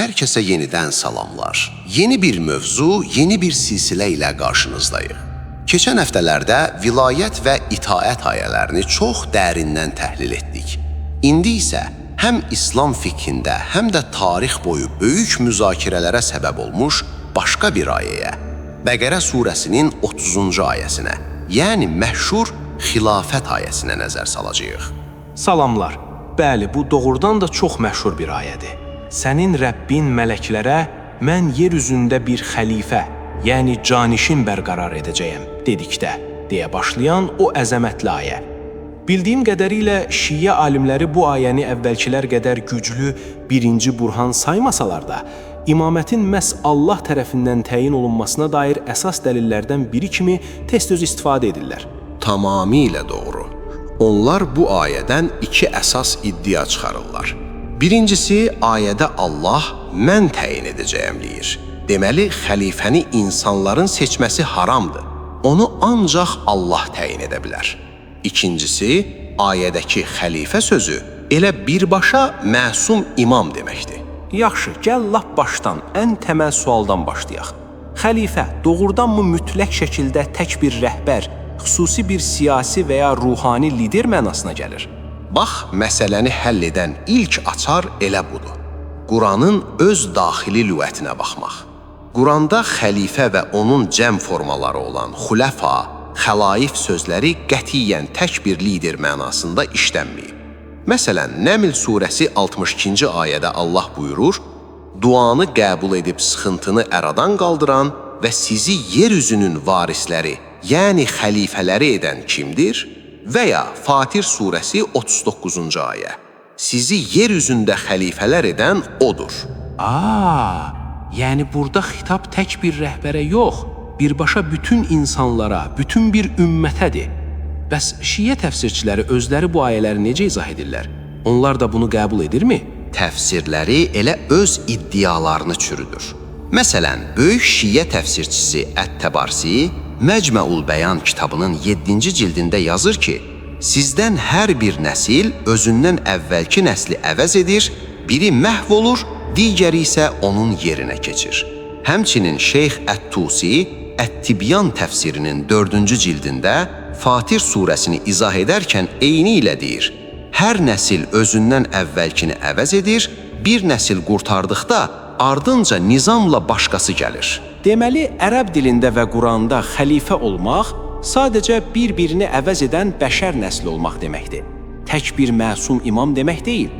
Hər kəsə yenidən salamlar. Yeni bir mövzu, yeni bir silsilə ilə qarşınızdayıq. Keçən həftələrdə vilayət və itaət ayələrini çox dərindən təhlil etdik. İndi isə həm İslam fiqhində, həm də tarix boyu böyük müzakirələrə səbəb olmuş başqa bir ayəyə, Bəqərə surəsinin 30-cu ayəsinə, yəni məşhur xilafət ayəsinə nəzər salacağıq. Salamlar. Bəli, bu doğrudan da çox məşhur bir ayədir. Sənin Rəbbin mələklərə mən yer üzündə bir xəlifə, yəni canişin bərqərar edəcəyəm dedikdə, deyə başlayan o əzəmətli ayə. Bildiyim qədərilə şiə alimləri bu ayəni əvvəlkilər qədər güclü birinci burhan saymasalar da, imamətin məhz Allah tərəfindən təyin olunmasına dair əsas dəlillərdən biri kimi tez-tez istifadə edirlər. Tamamilə doğru. Onlar bu ayədən iki əsas iddia çıxarırlar. Birincisi, ayədə Allah mən təyin edəcəyəm deyir. Deməli, xəlifəni insanların seçməsi haramdır. Onu ancaq Allah təyin edə bilər. İkincisi, ayədəki xəlifə sözü elə birbaşa məsum imam deməkdir. Yaxşı, gəl lap başdan, ən təməl sualdan başlayaq. Xəlifə doğrudanmı mütləq şəkildə tək bir rəhbər, xüsusi bir siyasi və ya ruhani lider mənasına gəlir? Bax, məsələni həll edən ilk açar elə budur. Quranın öz daxili lüğətinə baxmaq. Quranda xəlifə və onun cəm formaları olan xuləfa, xəlaif sözləri qətiyyən tək bir lider mənasında işlənməyib. Məsələn, Nəml surəsi 62-ci ayədə Allah buyurur: "Duanı qəbul edib sıxıntını əradan qaldıran və sizi yer üzünün varisləri, yəni xəlifələri edən kimdir?" Və ya Fatir surəsi 39-cu ayə. Sizi yer üzündə xəlifələr edən odur. Aa, yəni burada xitab tək bir rəhbərə yox, birbaşa bütün insanlara, bütün bir ümmətədir. Bəs şiə təfsirçiləri özləri bu ayələri necə izah edirlər? Onlar da bunu qəbul edirmi? Təfsirləri elə öz iddialarını çürüdür. Məsələn, böyük şiə təfsirçisi Ət-Təbarsi Məcməul Bəyan kitabının 7-ci cildində yazır ki, sizdən hər bir nəsil özündən əvvəlki nəsli əvəz edir, biri məhv olur, digəri isə onun yerinə keçir. Həmçinin Şeyx Ət-Tusi Ət-Tibyan təfsirinin 4-cü cildində Fatir surəsini izah edərkən eyni ilə deyir: Hər nəsil özündən əvvəlkini əvəz edir, bir nəsil qurtardıqda ardınca nizamla başqası gəlir. Deməli, ərəb dilində və Quranda xəlifə olmaq sadəcə bir-birini əvəz edən bəşər nəsli olmaq deməkdir. Tək bir məsum imam demək deyil.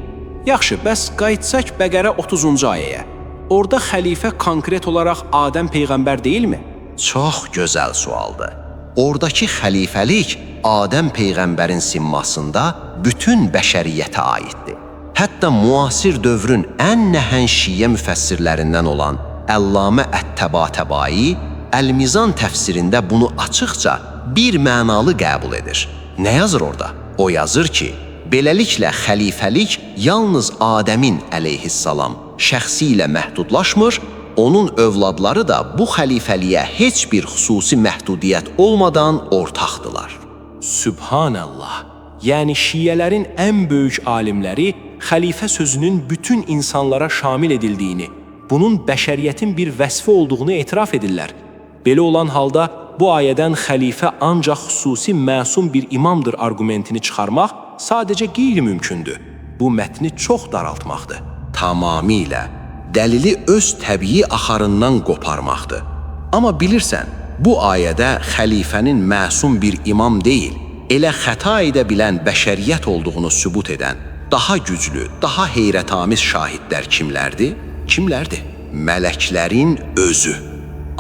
Yaxşı, bəs qayıtsaq Bəqərə 30-cu ayəyə. Orada xəlifə konkret olaraq Adəm peyğəmbər deyilmi? Çox gözəl sualdır. Oradakı xəlifəlik Adəm peyğəmbərin simmasında bütün bəşəriyyətə aiddir. Hətta müasir dövrün ən nəhəng şiə müfəssirlərindən olan Əllamə Ət-Təbatəbai Əl-Mizan təfsirində bunu açıqca bir mənalı qəbul edir. Nə yazır orada? O yazır ki, beləliklə xəlifəlik yalnız Adəmin əleyhissalam şəxsi ilə məhdudlaşmır, onun övladları da bu xəlifəliyə heç bir xüsusi məhdudiyyət olmadan ortaqdılar. Sübhanallah. Yəni şiələrin ən böyük alimləri xəlifə sözünün bütün insanlara şamil edildiyini, bunun bəşəriyyətin bir vəsfi olduğunu etiraf edirlər. Belə olan halda bu ayədən xəlifə ancaq xüsusi məsum bir imamdır arqumentini çıxarmaq sadəcə qeyri-mümkündür. Bu mətni çox daraltmaqdır. Tamamilə dəlili öz təbii axarından qoparmaqdır. Amma bilirsən, bu ayədə xəlifənin məsum bir imam deyil, elə xəta edə bilən bəşəriyyət olduğunu sübut edən daha güclü, daha heyrətamiz şahidlər kimlərdir? Kimlərdir? Mələklərin özü.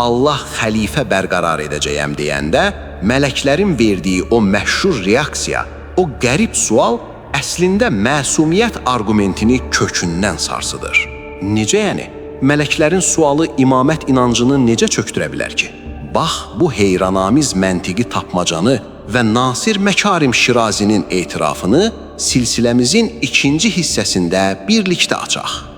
Allah xəlifə bərqərar edəcəyəm deyəndə, mələklərin verdiyi o məşhur reaksiya, o qərib sual əslində məsumiyyət arqumentini kökündən sarsıdır. Necə yəni? Mələklərin sualı imamət inancını necə çökdürə bilər ki? Bax, bu heyranamiz məntiqi tapmacanı və Nasir Məkarim Şirazinin etirafını silsiləmizin ikinci hissəsində birlikdə açaq.